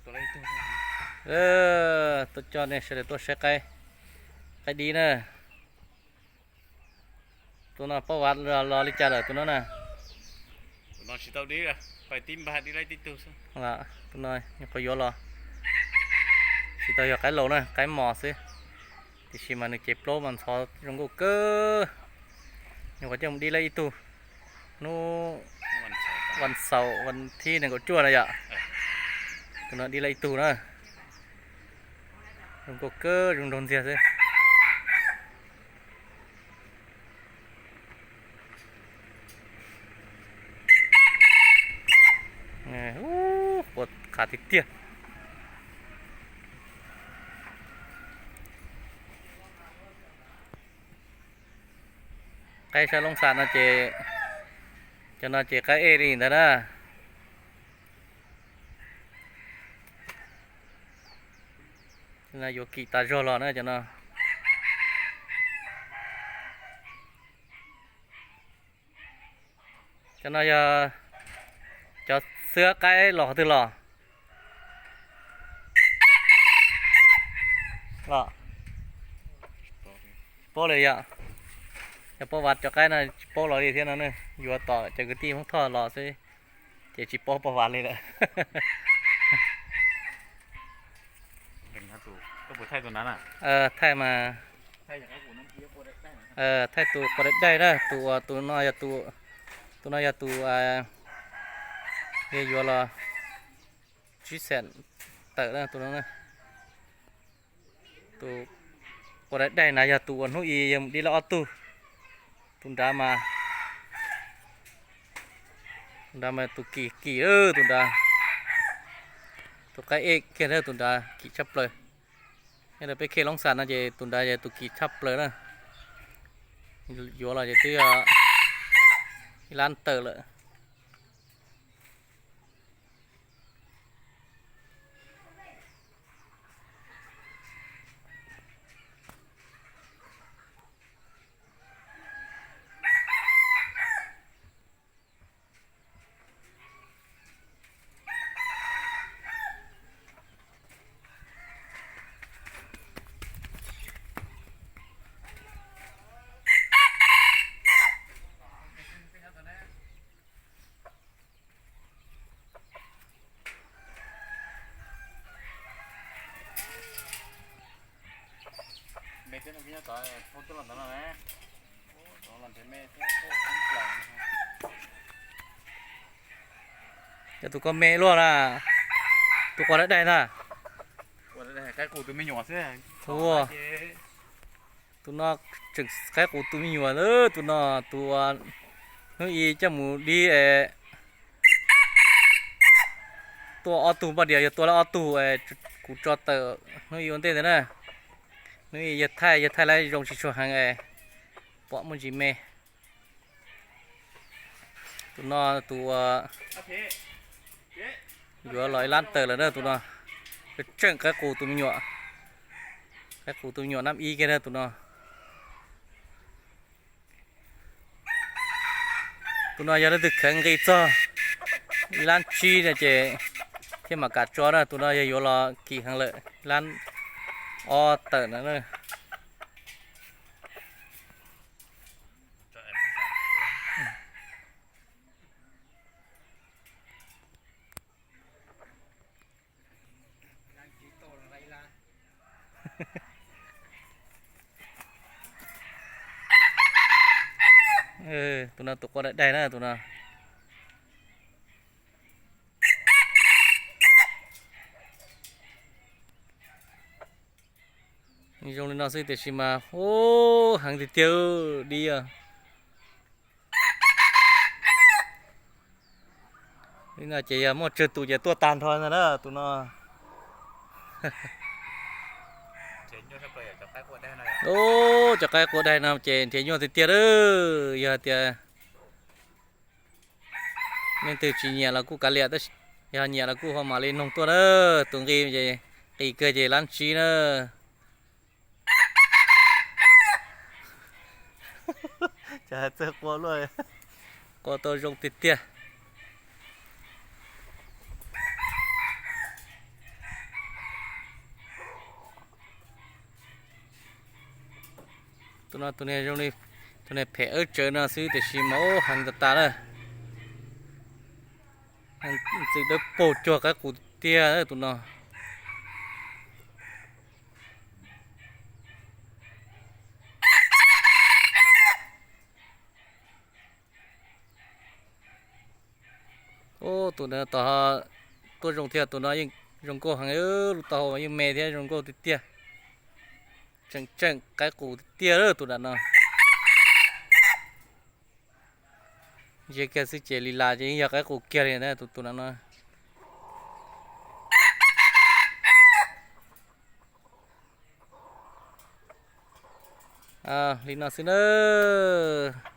Tuaj coj nej sawv daws tuaj saib qaib, qaib dib na. Tus no pob vav los li cas lawm tus no na? Tus no nyuam qhuav yuav los, tsis tau yog qaib laus na, qaib mos xwb. Tiam sis mas nws cev plaub mas ntxhov zoo nkauj kawg. Nyuam qhuav coj mus dib lawm ib tug hnub vas xaum vas thib nees nkaum cuaj na yom. Tus no dib lawm ib tug na. Zoo nkauj kawg, zoo nraug ntxiag xwb. Ua qhuav qhav tiag tiag. Qaib sab Loob Xas no ces, cov no ces qaib ej li ntawd na. Yuav kim tas zog los na cov no. Cov no yog cov xwab qaib los qhov twg los? Los tsis paub li yom. Cov pob vav cov qaib no tsis paub los li thiab no, yuav tom cov kwv tij Hmoob Thoj los xwb ces tsis paub pob vav li lawm. Thaij mas, thaij tus quav daim daim na, tus uas, tus no yog tus yuav los tsib xees tawm na tus no. Tus quav daim daim na yog tus uas hnub i yog mus dib lawm ob tug. Tus nrad mas, tus nrad mas tus kim kim, tus nrad, tus qaib ej kiag, tus nrad kim tshaj plaws. Nyob rau peb khej Loob Xas no ces tus nrad yog tus kim tshaj plaws na. Yuav los ces twb yog ib lab tawm lawm. Cov tus koj me luaj na, tus quav daim daim na. Tus no tseem qaib qus tus me nyuam, tus no tus uas hnub i coj mus dib es tua ob tug npaj dias, yog tua lawm ob tug es kuv tso tawm hnub i ua ntej ntawd na. Hnub i yawg thaij, yawg thaij lawm zoo tsis tshua heev es pom muaj ntsis me. Tus no tus uas yuav los ib lab tawm lawm na, tus no tseem qaib qus tus me nyuam, qaib qus tus me nyuam nab ib kiag na tus no. Tus no yog leej twg kheev nqi txog ib lab tsib no ces thiaj mam kam tso na, tus no yog yuav los kim heev lawm, ib lab ob tawm na. Tus no tus quav daim daim na tus no. Zoo li no xwb tiam sis mas ub heev tiag tiag dib. Li no ces yog muaj tsawg tus ces tuaj tag nrho ntag na tus no. Ub, cov qaib quav daim no ces nrhiav nyuaj tiag tiag. Yog tias leej twg tsis nyiam los kuj kav liam, tab sis yog nyiam los kuj ho mam li noog tuaj na. Tus nqi ces, nqi kawg ces lab tsib na. Cas hais txawg qua luaj, qua tau zoo tiag tiag. Tus no tus niag zoo li tus niag phem awb tsawv no xwb tiam sis mas ub heev tas tas lawm. Txwm dawb paug cuag qaib qus tiag tiag tus no. Ub, tus no tod tuaj zoo thiab, tus no yeej zoo nkauj heev, lub taub hau yeej me thiab zoo nkauj tiag tiag. Tseem tseem qaib qus tiag tiag lawm tus dam no. Ntsia kiag xwb ces li las ces yeej yog qaib qus kiag li tus tus dam no. Li no xwb nawb.